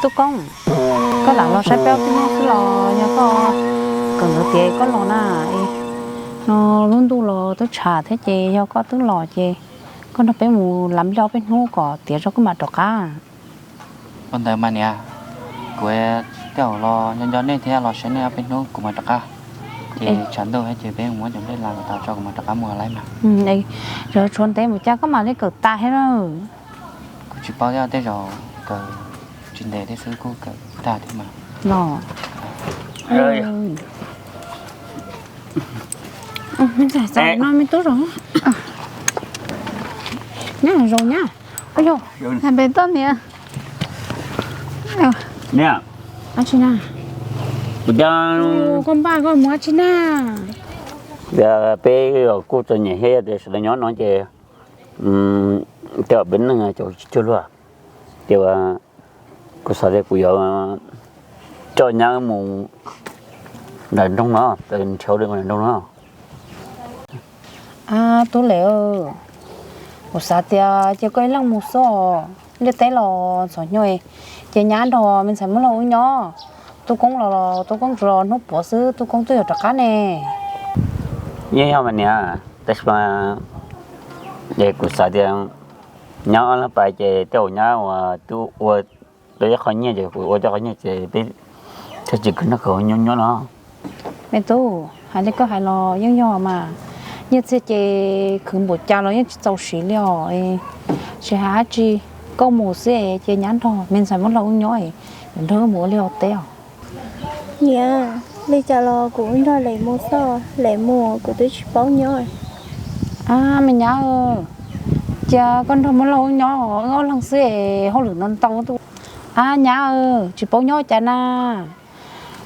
Tub Koob, koj lam los saib peb ob tug nyuj xwb los yog koj kawm ntawv tiav koj los na? No lub ntuj los twb tshav thiab ces yog koj twb los ces koj nrog peb mus lav nplej ob peb hnub kom tiav tso koj mam rov qab. Ua ntawd mas niam, kuv tej zaum los nco nco nej thiab los saib nej ob peb hnub kuv mam rov qab. Ces tshav ntuj thiab ces peb mus muab cov nplej lav kom tag tso kuv mam rov qab mus lawm mas. Tshuav ntev mus cas koj mam li kawm tas thiab na. Kuv tsis paub thiab, tej zaum kawm tsis ntev thiab xwb kuj kawm tag thiab mas. Los, me ntxhais, no me tub zoo. Nyab zoo nyab. Ua yog, hais pem toj niam. Niam, dab tsi na? Kuv cov, koj npaj koj mus dab tsi na? Peb kuj txom nyem thiab tias sawv daws nyob no ces tej zaum peb neej tsis cuag luag. Ces kuv xav tias kuv yuav coj nyab mus nram nroog no, nrhiav ua dua nram nroog no. Tub Lem, kuv xav tias cia koj ib leeg mus xwb, liaj teb los ntxhov hnyo, ces nyab nrog me ntxhais Muaj Laug wb nyob. Tub Koob los los Tub Koob tsuas los hnub puav xwb, Tub Koob twb yuav rov qab ne. Yeej yog mas niam, tab sis mas kuv xav tias nyab ob leeg pais ces tej zaum nyab uas twb ua tau ib qho nyiaj ces kuv ua tau qho nyiaj ces peb thiaj tsis khwv noj khwv haus nyob nyob no. Me tub, hais li koj hais los yeej yog mas, nyiaj txiag ces khwv npaum cas los yeej tsis txaus siv li os. Tsis hais dab tsi, koj mus xwb ces nyab nrog me ntxhais Muaj Laug wb nyob, nrog wb mus ua liaj ua teb os. Niam, li cas los kuv wb nrog Lem mus xwb, Lem mus kuv twb tsis paub nyob. A, me nyab, cia koj nrog Muaj Laug wb nyob, wb ob leeg xwb es hauj lwm no ntau. A nyab, tsis paub nyob cas na,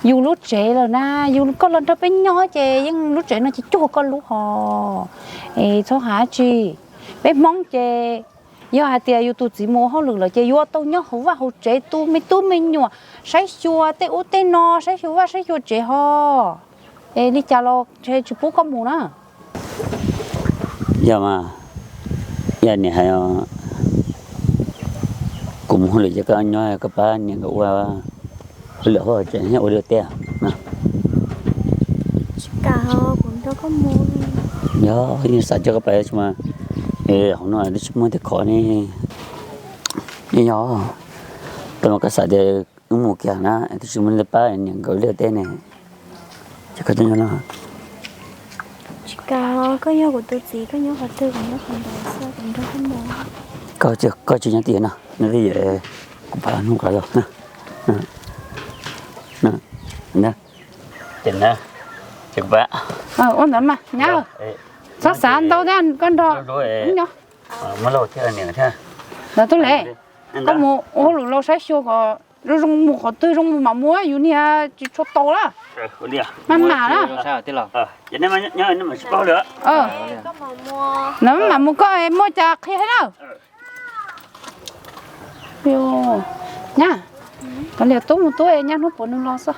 yus lub tsev lawm na, yus koj los nrog peb nyob ces yeej lub tsev no ces cuag koj lub hos. Es txhob hais dab tsi, peb Hmoob ces yog hais tias yus tus txiv mus ua hauj lwm lawm ces yuav tau nyob hauv vaj hauv tsev, tu me tub me nyuam, saib xyuas tej ub tej no, saib xyuas vaj saib xyuas tsev hos. Es li cas los tsis pub koj mus na. Yog mas, yog niam hais, kuv mus hauj lwm ces koj nyob koj pab niam nkawd ua hauj lwm hauv tsev thiab ua liaj teb. Tsis kam, kuv nrog koj mus. Yog yeej xav coj koj pais tab sis mas hauv no twb tsis muaj tej khov ne. Yeej yog, tab mas koj xav tias wb mus kiag na, twb tsis muaj leej twg pab niam nkawd liaj teb ne. Ces koj tuaj nyob no. Tsis kam, koj yog kuv tus txiv, koj nyob qhov twg kuv nyob qhov ntawd xwb, kuv nrog koj mus. Koj, koj tsis nyob tiag no, nyob tiag kuv pab hnub qab los na. Ces na, ces kuv pab. Ua ntawd mas nyab, txhob xav ntau thiab, koj nrog nyob. Muaj Laug thiab niam thiab. Lawv Tub Lem, koj mus ua hauj lwm los saib xyuas kom zoo mus, qhov twg zoo mus mam mus, yus niag tsis tshua tau lawm. Maj mam na. Lawv maj mam mus, koj muaj cas qhia thiab na. Nyab, kav liam tub mus tub, nyab hnub puav nws los xwb.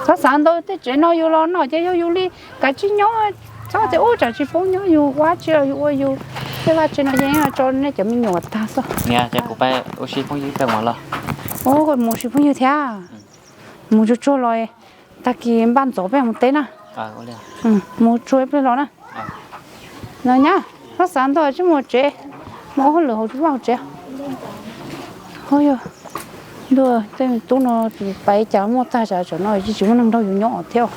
Txhob xav ntau, tej tsev no yus los no ces yog yus li, kav tsij nyob, txhob tias ub tsam tsis paub nyob, yus ua dab tsi los yus ua yus, tej vaj tsev no ces tso nej cov me nyuam tag xwb. Niam, ces kuv pab ua si phooj ywg peb mus los. Mus si phooj ywg thiab. Mus tsuag tsuag los, tag kis npaj ntxov peb mus teb na. Mus tsuag peb los na. No nyab, txhob xav ntau, tsij mus tsev, mus ua hauj lwm hauv vaj hauv tsev. Ho yog, ntuj, tej me tub no pais cas muaj tag, tsam no tsis muaj neeg nrog yus nyob thiab.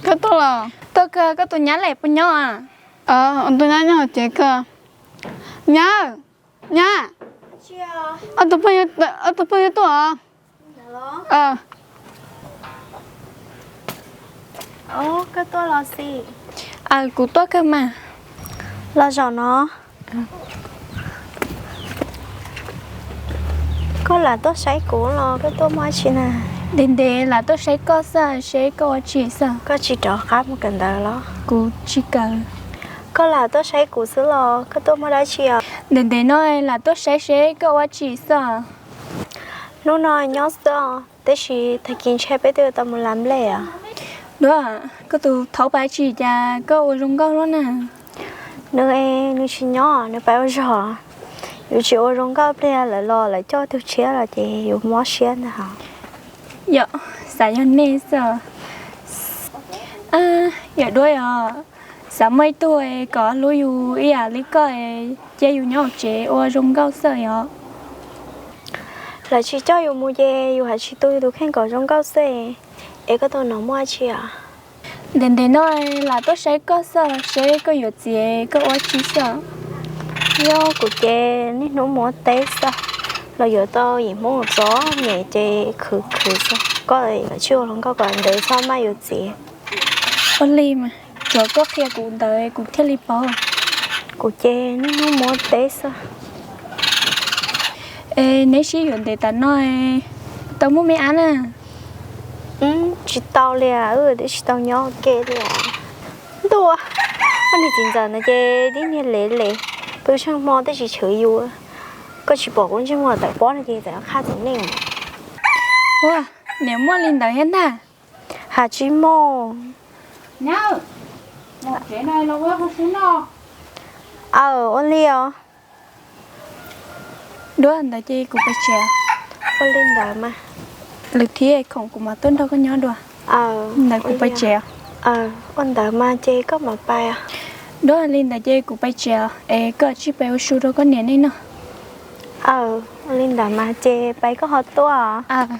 Koj tuaj los? Tuaj kawg, koj tus nyab Lem puas nyob? Tus nyab nyob hauv tsev kawg. Nyab, nyab, ob tug phooj ywg tuaj os. Kuv tuaj kawg mas. Los zaum no. Koj lam tuaj saib kuv los koj tuaj muaj dab tsi na? Ntev ntev lam tuaj saib koj xwb, seb koj ua tsi xwb. Koj tsis rov qab mus kawm ntawv los? Kuv tsis kawm. Koj lam tuaj saib kuv xwb los koj tuaj muaj dab tsi os? Ntev ntev no lam tuaj saib seb koj ua tsi xwb. Hnub no nyob xwb, tab sis tag kis ntshe peb twb tau mus lav nplej os. Duab, koj tus thaub pab tsis cas koj ua zoo nkauj luaj na. Nws, nws tsis nyob, nws pab ua zog. Yus tsis ua zoo nkauj pliag lawv los lawv coj tug tshiab los ces yus mob siab ntag. Yog, xav yog nej xwb. Yog Duab os, xav muaj ib tug kom hlub yus ib yam li koj, cia yus nyob hauv tsev ua zoo nkauj xwb os. Lawv tsis coj yus mus ces yus hais tsis tu yus tus kheej kom zoo nkauj xwb. Es koj tus no muaj tsi os? Ntev ntev no lam tuaj saib koj xwb, seb koj yuav txiv koj ua tsi xwb. Yog kuv ces niaj hnub muab teb xwb, los yuav tau yim Hmoob txom nyem ces khwv khwv xwb. Koj lam tsis ua hluas nkauj kom ntev txhob maj yuav txiv. Ua li mas, tsuav koj qhia kuv ntawd kuv thiaj li paub. Kuv ces niaj hnub muab teb xwb. Es neb sib yuav ntev tas no, tau muaj me ab na? Tsis tau li, wb twb tsis tau nyob ua ke li. Ntuj, koj niag txiv ntxawm no ces tib niag lev lev, pw tsheej hmo twb tsis chwv yus. Koj tsis pom kuv ntsej muag tawm pob no ces txawm qhab txiv neej. Ua, niam muaj li ntawd thiab ntag. Has tsis muaj. Aw, ua li os. Duab, ntawd ces kuv pais tsev. Ua li ntawd mas. Lwm thiab khoom kuv mam tuaj nrog koj nyob dua. Ntawd kuv pais tsev. Ua ntawd mas ces koj mam pais. Duab, li ntawd ces kuv pais tsev es koj tsij pais ua su rau koj niam nej noj. Ua li ntawd mas ces pais koj ho tuaj.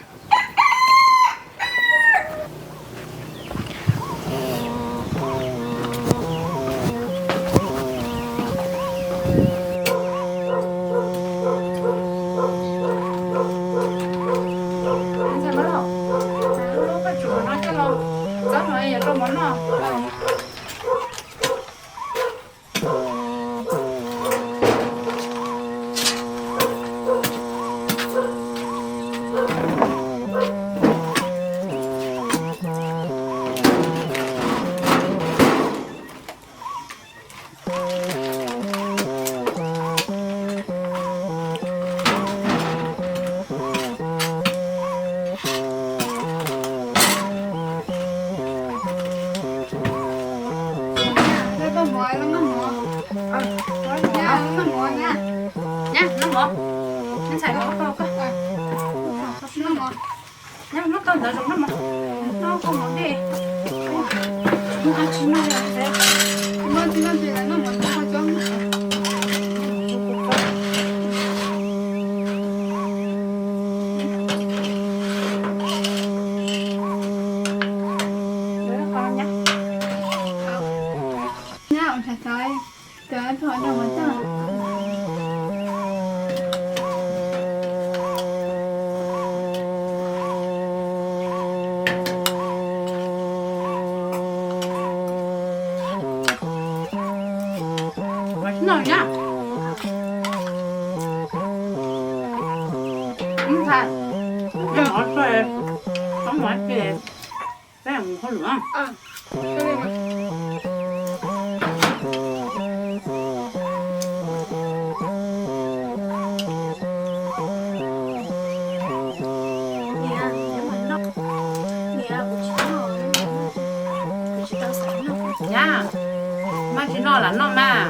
Nyab, maj tsis noj lam noj mas.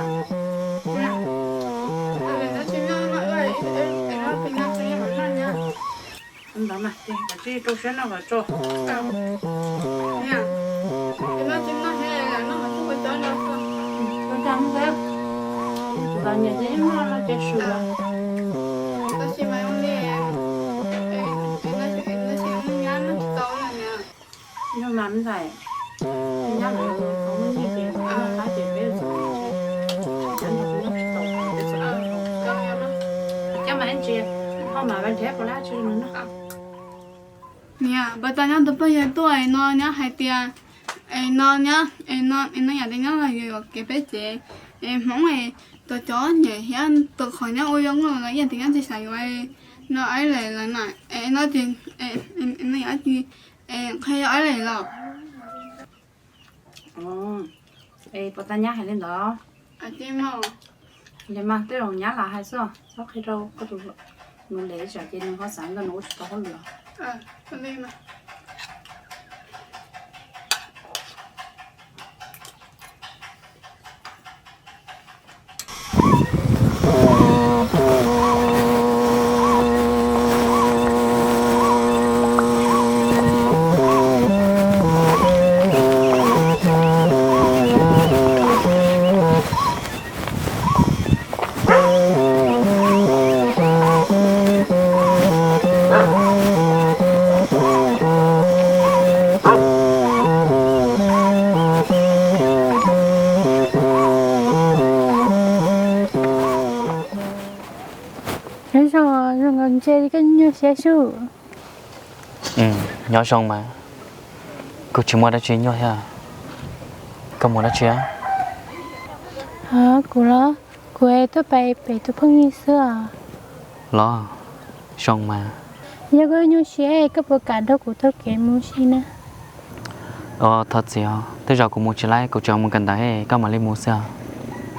Ntawd mas, cia rau siab noj kom tso. Ntawd nyiam ces noj no ces swm. Yog mas me ntxhais, nyab lawv muaj nyiaj ces qab ces peb txhob noj, cov nrog kuv noj tsis tau, peb txhob noj. Coj mas ntsia, ho mas vaj nrhiav puas lab tsi no. Niam, puas tau nyob tus phooj ywg tuaj no nyob hais tias, es no nyob, es no yam tias nyob los yus yuam kev peb ces, es Hmoob es tus cov nyem thiab tus qhov nyob ua zoo nkauj los ib yam tias nyob tsis xav yuav no aib lem lawm na, es no ces, no yog tsis, es qhia yog aib lem los. Es puas tau nyab hais li ntawd? Ces mas tej zaum nyab lam hais xwb, txhob qhia rau koj tus Nws lem tsam ces nws ho xav nkaus nws ua tsis tau hauj lwm. Nyob zoo, zoo nkauj ntse li koj nyuaj siab sub. Nyob zoo mas, kuv tsis muaj dab tsi nyuaj thiab. Koj muaj dab tsi? Kuv los, kuv tuaj pais pem tus phooj ywg xwb os. Los, zoo mas. Yog koj nyuaj siab koj puas kam nrog kuv taug kev mus si na? Thov txim os, tej zaum kuv mus tsis laib, kuv tseem mus kawm ntawv, koj mam li mus xwb os.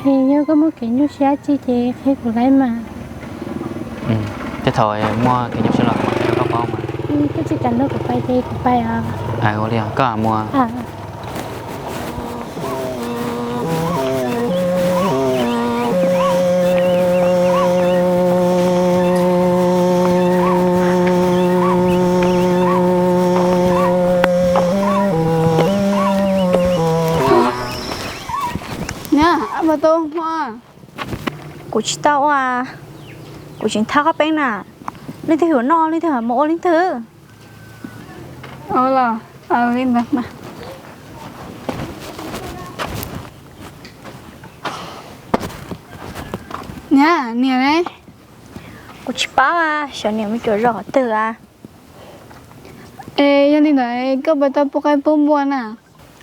Es yog koj muaj kev nyuaj siab tsi ces qhia kuv laib mas. Tej thaum muaj kev nyuaj siab los kuv qhia rau koj paub mas. Koj tsis kam nrog kuv pais ces kuv pais os. Ua li os, koj mus. Nyab, ab, puas tau hmo? Kuv tsis tau ua, kuv tseem thab koj peeb na. Leej twg yuav noj, leej twg yuav mus ua leej twg? Li ntawd mas. Nyab, niam ne? Kuv tsis paub, xyov niam mus cuab zos qhov twg a. Es yog li ntawd koj puas tau pub qaib pub npua na?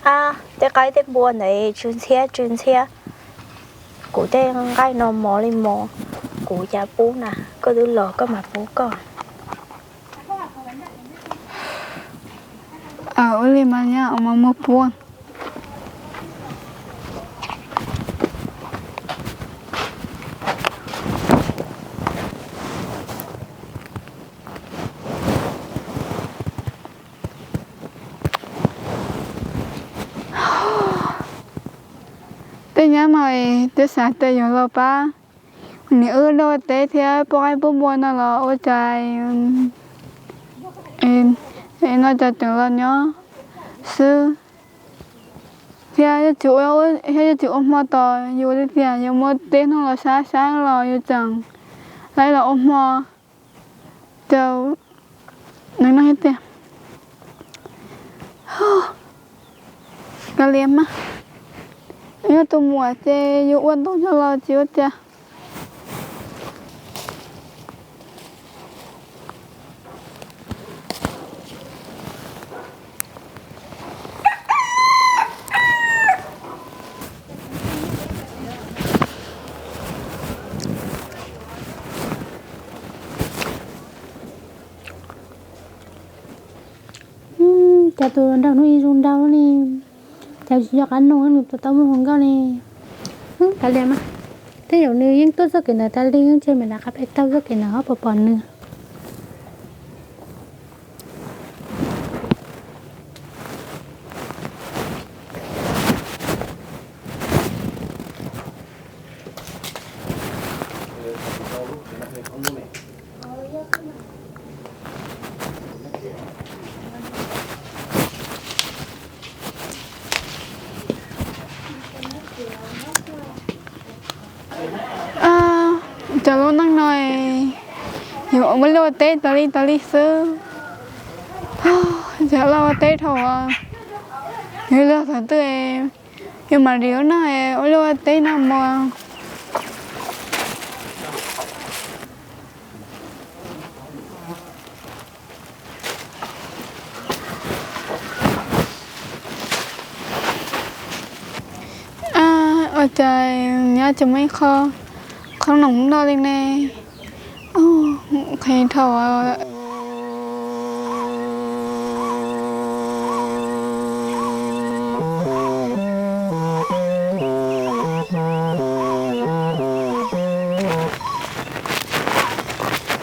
Ab, tej qaib tej npua ntawd tsw ntxhiab tsw ntxhiab. Kuv tej nqaij no mos li mos, kuv cas pub na, koj twb los koj mam pub koj. Ua li mas nyab, ua mas muab pub. Tej nyab no twb xav tias yuav los pab niam wb ua teb thiab pub qaib pub npua no los ua cas no cas tseem los nyob xwb. Thiab, thiab yuav tsis ua hmo tos yus li tias yuav muab teb no los sab sab los yus tseem laib los ua hmo. Rau nws no tias, kav liam mas, yog tus muam ces yus ua ntau nyob los tsis ua cas. Cas tus nraug hnub ib zoo nraug li, cas tsis nco qab nug nws puas tau muaj hluas nkauj li. Kav liam mas, tej zaum nws yeej tuaj txoj kev ntawd tas li, ntshe mam rov qab pem taug txoj kev ntawd ho puas pom nws. Cov lub neej no yus ua liaj ua teb tas li tas li xwb. Yus los ua teb dhau, yus los thaum twg yus mam li ua neej ua liaj ua teb no mas. Ua cas nyob tsis muaj ib qho qhob noom noj li ne. Qhia dhau.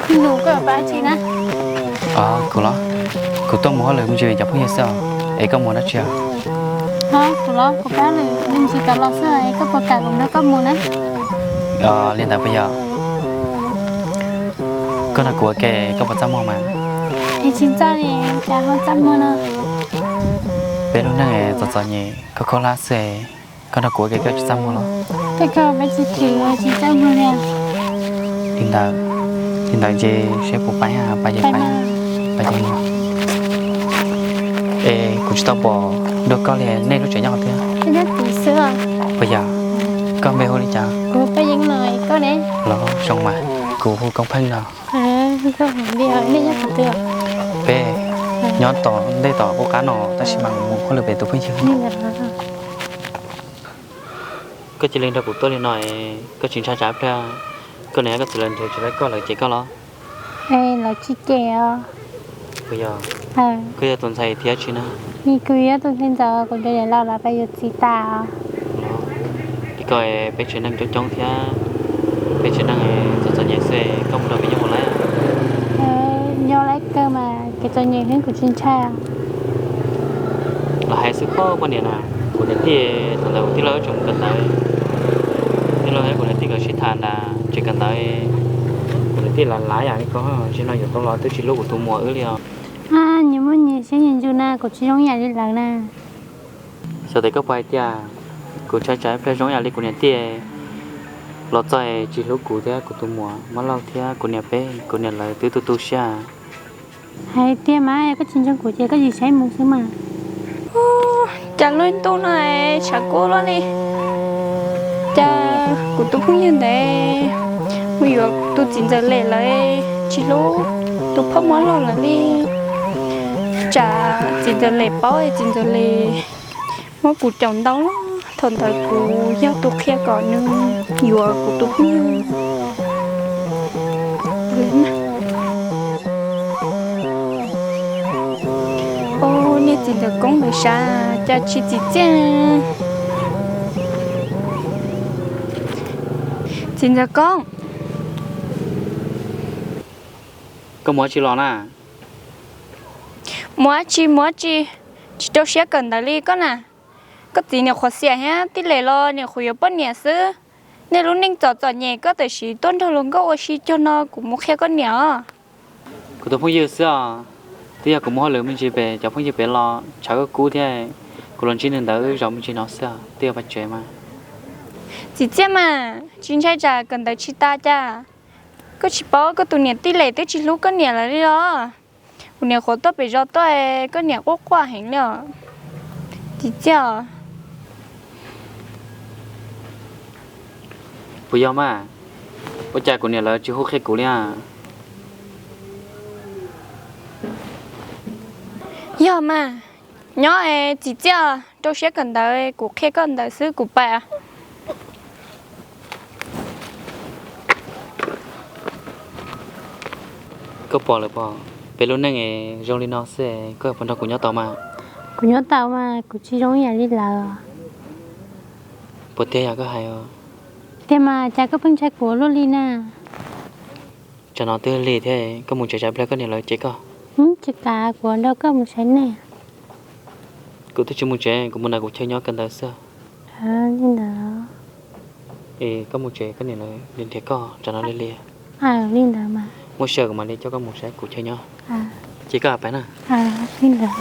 Nus, koj pab tsi na? Kuv los, kuv tuaj mus hauj lwm me ntsis cov phooj ywg xwb os, es koj mus dab tsi os? Kuv los kuv pab lwm me ntsis cov los xwb, es koj puas kam kuv nrog koj mus na? Li ntawd puas yog? Koj nrog kuv ua ke koj puas txaj muag mas? Es tsis txaj li, cas ho txaj muag no? Peb lub neej txom txom nyem khaub khaub hlab xwb, koj nrog kuv ua ke koj tsis txaj muag los? Koj pab tsis chwm tsis txaj muag li. Li ntawd, li ntawd ces seb puas pab, pab ces pab, pab ces mus. Es kuv tsis tau pom dua koj li, nej lub tsev nyob qhov twg? Puas yog? Koj npe hu li cas? Los zoo mas, kuv hu Koob Pheej no. Peb nyob tom ntej tom qub qab no tab sis mas kuv mus hauj lwm pem tus phooj ywg. Koj cia li nrog kuv tuaj li no, koj tsis ntshai tsam pliag koj niam koj txiv lawv nrhiav tsis tau koj lawv cem koj los? Lawv tsis cem os. Puas yog? Koj yog tus ntxhais thiab tsi na? Kuv yog tus ntxhais ntxawm, kuv cov niam laus lawv pab yuav txiv tas. Li ko peb tsev neeg coob coob thiab, peb tsev neeg txom txom nyem xwb, koj mus nrog peb nyob puas laib? Nyob laib kawg mas, kev txom nyem xwb kuv tsis ntshai. Los hais xwb koj poj niam na, kuv niam tij thaum ntawd kuv tij laug tseem mus kawm ntawv, tij laug thiab kuv niam tij nkawd sib tham nram tsev kawm ntawv, kuv niam tij lawv lav yam li ko, zaum no yuav tau los twb tsis hlub kuv tus muam wb li os. Nyias muaj nyias siab nyias ntsws na, kuv tsis zoo yam li lawv na. Xyov tes koj puas hais tias kuv ntshai tsam ib pliag zoo yam li kuv niam tij los txog tsis hlub kuv thiab kuv tus muam Mab Lauj thiab kuv niam peb, kuv niam lawv twb tu tu siab. Hais tiag mas, koj tsis ntseeg kuv ces koj tsis saib mus xwb mas. Cas lub ntuj no tshav kub luaj li. Cas kuv tus phooj ywg ntawd mus yuav tus txiv ntxawm Lem lawm, tsis hlub tus phauj Mab Lauj lawm li. Tsam txiv ntxawm Lem paub, txiv ntxawm Lem muab kuv caum ntau lawm. Thaum ntawd kuv yog tus qhia kom nws yuav kuv tus phooj ywg. Ua niag txiv ntxawm Koob ntawd sav cas tsis txim txiaj. Txiv ntxawm Koob, koj mus dab tsi los na? Mus dab tsi mus dab tsi, tsis rau siab kawm ntawv li koj na. Koj txiv niam qhuav xiam thiab, tij Lem los niam qhuav yuav poj niam xwb. Nej lub neej txom txom nyem koj tam sim tuaj nrog luag nkauj ua si cuag no, kuv mus qhia koj niam os. Kuv tus phooj ywg xwb os, twb yog kuv mus hauj lwm me ntsis pem cov phooj ywg pem los tshav kub kub thiab, kuv los ntsib nws ntawd zaum me ntsis no xwb os, twb yog pab tsev mas. Txiv txiaj mas, tsis ntshai tsam kawm ntawv tsis tas cas? Koj tsis paub koj tus niam tij Lem twb tsis hlub koj niam lawm li los? Kuv niam qhuav tuaj pem zos tuaj, koj niam quaj quaj heev li os. Txiv txiaj os. Puas yog mas? Ua cas kuv niam lawv tsis hu qhia kuv li a? Yog mas, nyob es txiv txiaj, rau siab kawm ntawv, kuv qhia koj ntawv xwb kuv pais. Koj pom lawm pom, peb lub neej es zoo li no xwb, koj puas nrog kuv nyob tau mas? Kuv nyob tau mas, kuv tsis zoo yam li lawv. Puas tiag yog koj hais os? Tiag mas, cas koj pheej ntshai kuv ua luaj li na? Tsam no twb lig thiab, koj mus tsev tsam pliag koj niam lawv cem koj. Tsis kav, kuv nrog koj mus saib nej. Kuv twb tsis mus tsev, kuv mus nram kuv chaw nyob kawm ntawv xwb. Li ntawd. Es koj mus tsev koj niam lawv nrhiav koj, tsam no lig lig. Li ntawd mas. Muaj sij hawm kuv mam li coj koj mus saib kuv chaw nyob. Ces koj pais na. Li ntawd.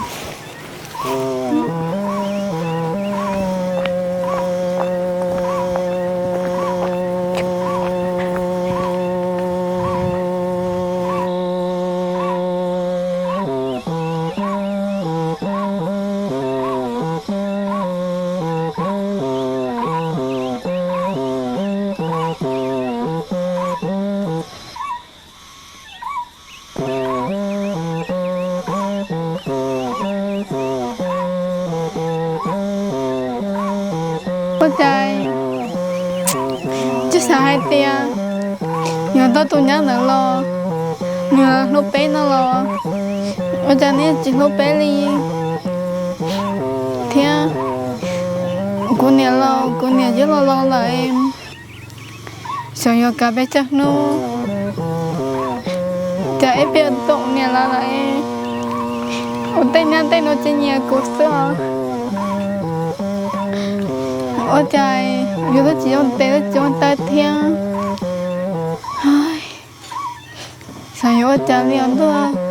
Ua cas tsis xav hais tias yog tau tus nyab ntawd los nws hlub peb no los, ua cas nws tsis hlub peb li thiab? Kuv niam los kuv niam twb los los lawm, xyov yuav kav pes tsawg hnub. Cas ib pliag tuaj mus niam lawv lawm, ua tej nyab tej no ces nyiam kuv xwb os. Ua cas yus twb tsis zoo tes twb tsis zoo taw thiab. Xyov yuav ua cas li os ntuj.